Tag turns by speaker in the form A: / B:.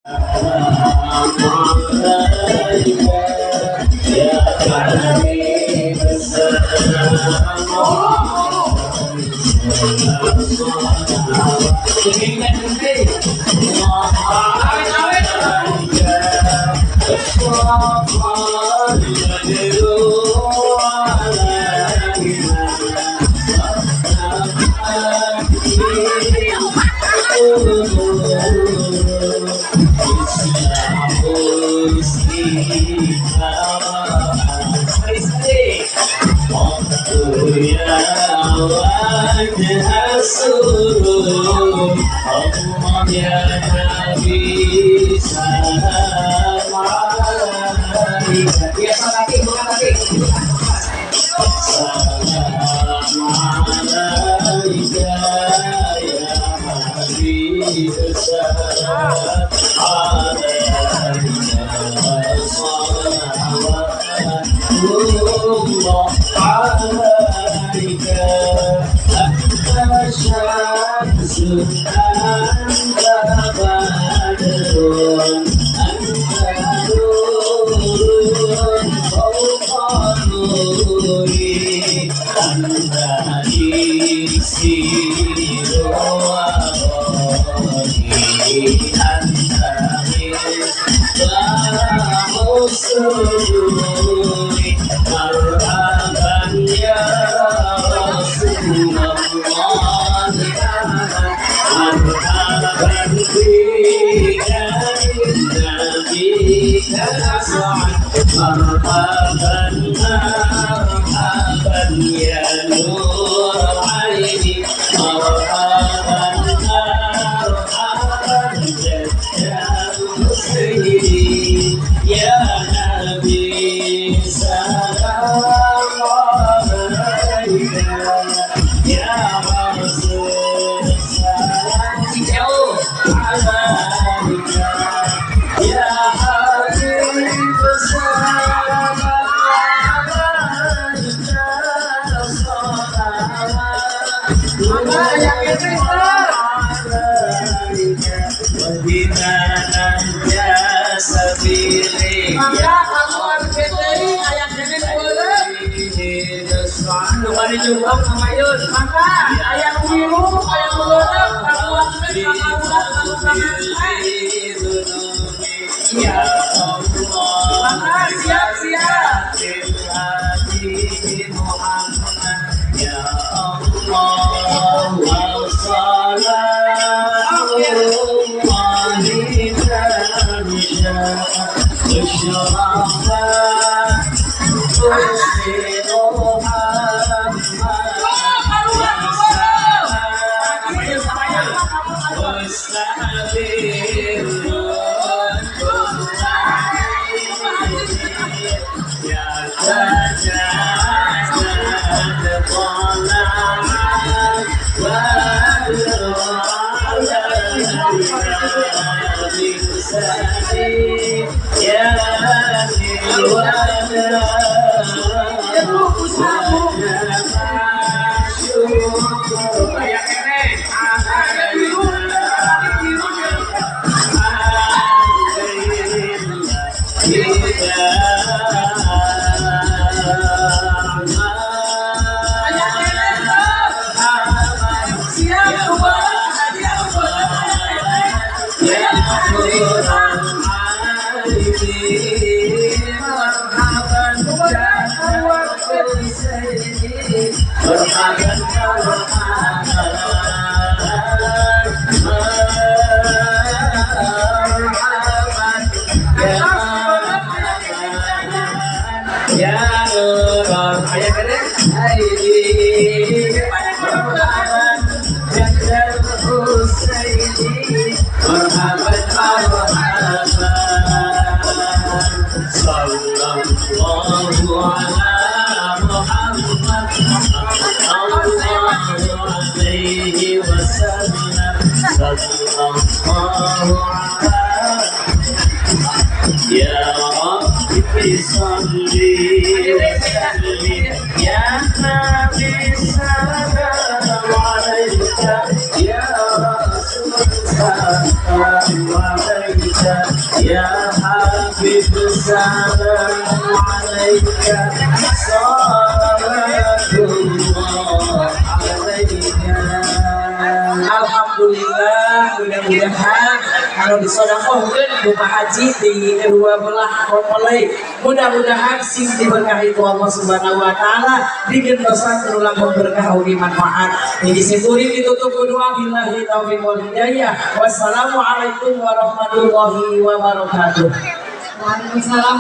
A: عليك يا حبيب السلام.
B: Awit, awit.
A: يا وجه السرور، الله يا نبي سلام عليك.
B: Biasa kaki, bukan kaki.
A: سلام عليك يا حبيب، سلام عليك، صلوات الله عليك. أنت شمس، أنت بدر، أنت نور فوق نوري، أنت إكسير وغالي، أنت مصباح السرور. مرحبا يا رسول الله، مرحبا بك، النبي أسعد. مرحبا مرحبا يا نور عيني، مرحبا مرحبا جد الحسين، يا نبي سلام عليك، يا رسول سلام
B: Jauh.
A: عليك، يا حبيب سلام عليك، صلوات
B: Mangga aya kene, Sir.
A: عليك وبما نهجى سبيلي.
B: Mangga kamu RCTI aya kene nu beureum. Nu bari jumrok sama Yun. Mangga aya nu biru, aya nu beureum, kaluarkeun ka kaula ka nu teh.
A: يا الله.
B: Mangga siap siap.
A: محمد يا الله، وصلاة الله تمشى بشرى حسين محمد.
B: Keluar nu beureum. Sama Yun, sama Yun.
A: مستقيم يا سجاد طلع والبدر علينا من سبيل يا الوداع. وجب
B: Aya kene. Aya biru, aya biru. Aya kene, Sir. Siap nu beureum, tadi anu beureum aya kene. Aya anjing, Sir. Nu beureum keluarkeun.
A: مرحبا مرحبا مرحبا يا
B: Atos nu beureum aya kene nya.
A: يا نور
B: Aya kene.
A: عيني.
B: Pada beureum.
A: مرحبا جد الحسين، مرحبا مرحبا. صلى الله على محمد صلى الله عليه وسلم، صلى الله على يا ربي صل وسلم، يا نبي سلام عليك، يا رسول. سلام عليك يا حبيب، سلام عليك، صلوات الله عليك.
B: Alhamdulillah, mudah-mudahan kalau disodakohkeun ku Pak Haji di dua belah mempelai, mudah-mudahan sing diberkahi ku Allah Subhanahu wa Taala, digentosan nu langkung berkah ugi manfaat. Ini simkuring ditutup ku doa, billahi taufiq wal hidayah, wassalamualaikum warahmatullahi wabarakatuh.
C: Waalaikumsalam.